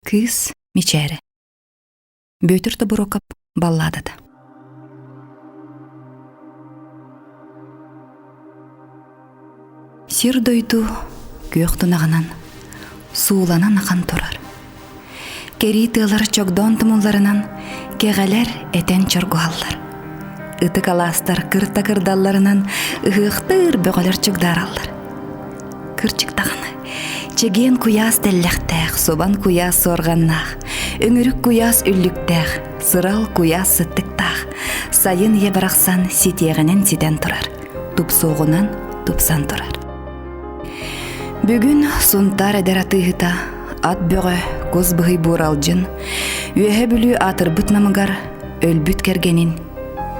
Кыыс мичээрэ. Бүөтүр Тобуруокап балладата. Сир-дойду күөх тунаҕынан сууланан ахан турар. Кэрии тыалар чогдоон тумулларынан кэҕэлэр этэн чоргуһаллар. Ытык алаастар кырта кырдалларынан ыһыахтыыр бөҕөлөр чугдаараллар. Кырдьык даҕаны, чэгиэн куйаас тэллэхтээх, субан куйаас суорҕаннаах, өҥүрүк куйаас үллүктээх, сырал куйаас сыттыктаах, сайын ийэ барахсан ситиэҕинэн ситэн турар, тупсуоҕунан тупсан турар. Бүгүн Сунтаар эдэр атыыһыта, ат бөҕө, кус быһый бууралдьын, Үөһэ Бүлүү аатырбыт намыгар өлбүт кэргэнин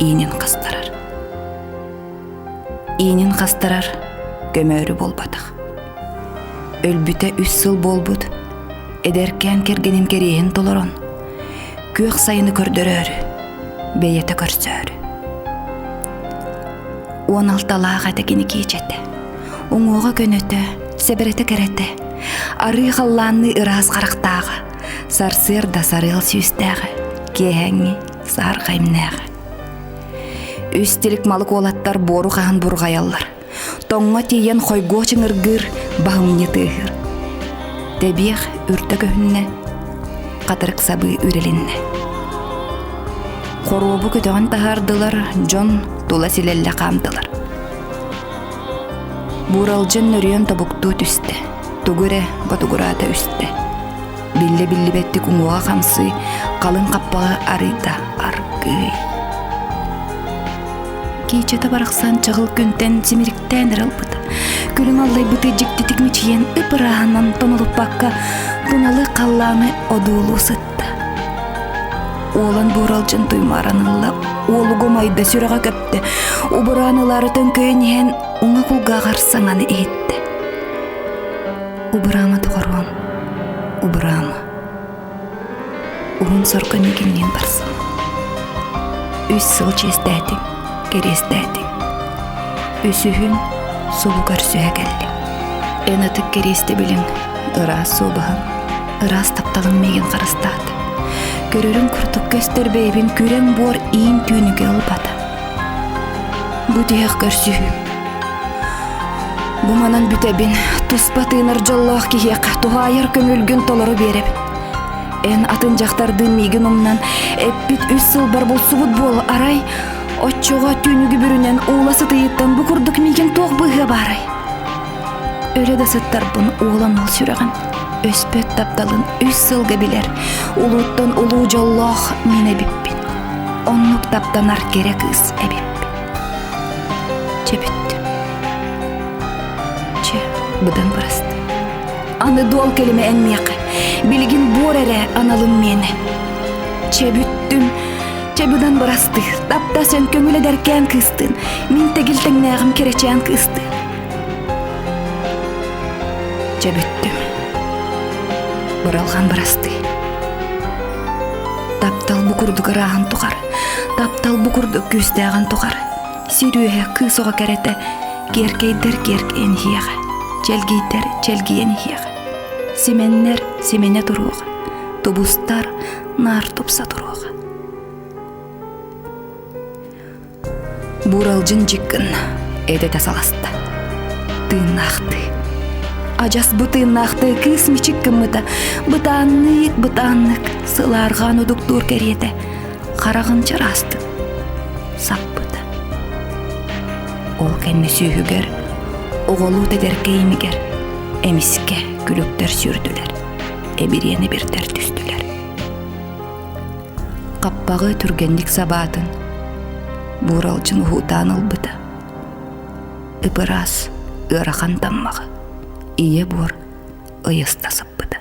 иинин хастарар. Иинин хастарар көмөөрү буолбатах. Өлбүтэ үс сыл буолбут, эдэркээн кэргэнин кэриэһин толорон, күөх сайыны көрдөрөөрү, бэйэтэ көрсөөрү. Уон алталаах этэ кини киичэтэ, уҥуоҕа көнөтө, сэбэрэтэ кэрэтэ, арыы халлаанныы ыраас харахтааҕа, сарсыарда сарыал сүүстээҕэ, киэһээҥҥи саһарҕа имнээҕэ. Үс тилик малык уолаттар буору хаһан бурҕайаллар. Тоҥҥо тиийэн хойгуо чыҥыргыыр, баһымньы тыаһыыр. Тэбиэх үрдэ көһүннэ, хатырык сабыы үрэлиннэ. Хоруобу көтөҕөн таһаардылар, дьон тула силэллэ хаамтылар. Бууралдьын нөрүйэн тобуктуу түстэ, тугу эрэ ботугураата үстэ. Биллэ-биллибэттик уҥуоҕа хамсыы, халыҥ хаппаҕы арыйда аргыый. Киичэтэ барахсан чаҕыл күнтэн симириктээн эрэ ылбыта. Күлүм аллайбыты дьиктитик мичийэн ып-ырааһынан тонолуппакка туналы халлааны одуулуу сытта. Уолан бууралдьын туймааран ылла, уолугу майда сүрэҕэ көптө, убураан ылаары төҥкөйөн иһэн уҥа кулгааҕар саҥаны иһиттэ. Убураама доҕоруом, убураама. Уһун сорго миигинниин барсыма. Үс сыл чиэстээтиҥ, кэриэстээтиҥ. Үсүһүн субу көрсүһэ кэллим. Эн ытык кэриэстэбилиҥ, ыраас суобаһыҥ, ыраас тапталыҥ миигин харыстаата. Көрөрүҥ курдук көстөр бэйэбин күрэҥ буор иин түүнүгэ ылбата. Бу тиһэх көрсүһүү. Бу манан бүтэбин, туспа тыынар дьоллоох киһиэхэ туһаайар көҥүлгүн толору биэрэбин. Эн атын дьахтардыын миигин умнан, эппит үс сылбар булсубут буол, арай, оччоҕо түүнүгү бүрүнэн уула сытыйыттан бу курдук миигин туох быыһыа баарай? Өлө да сыттарбын уолан ол сүрэҕин, өспөт тапталын үс сылга билэр, улууттан улуу дьоллоох мин эбиппин. Оннук таптанар кэрэ кыыс эбиппин. Чэ бүттүм. Чэ, быдан бырастым. Аны дуол кэлимэ эн миэхэ. Билигин буор эрэ аналым миэнэ. Чэ бүттүм. Чэ быдан бырастыы. Тапта сөн көҥүл эдэркээн кыыстыын. Мин тэгил тэҥнээҕим кэрэчээн кыыстыын. Чэ бүттүм. Быралҕан бырастыы. Таптал бу курдук ырааһын тухары, таптал бу курдук күүстээҕин тухары, сир үөһэ кыыс оҕо кэрэтэ, киэркэйдэр киэркэйэн иһиэҕэ, чэлгийдэр чэлгийэн иһиэҕэ, симэннэр симэнэ туруоҕа, тубустар наар тупса туруоҕа. Бууралдьын дьик гынна, эдэтэ саласта. Тыыннаахтыы. Адьас бу тыыннаахтыы кыыс мичик гыммыта, бытааннык, бытааннык, сылаарҕаан удуктуур кэриэтэ, хараҕын чараастык саппыта. Ол кэннэ сүүһүгэр, оҕолуу тэдэркэй имигэр, эмискэ күлүктэр сүүрдүлэр, эбириэн эбирдэр түстүлэр. Хаппаҕы түргэнник сабаатын, бууралдьын уһуутаан ылбыта. Ып-ыраас, ыарахан таммаҕы, ийэ буор ыйыста сыппыта.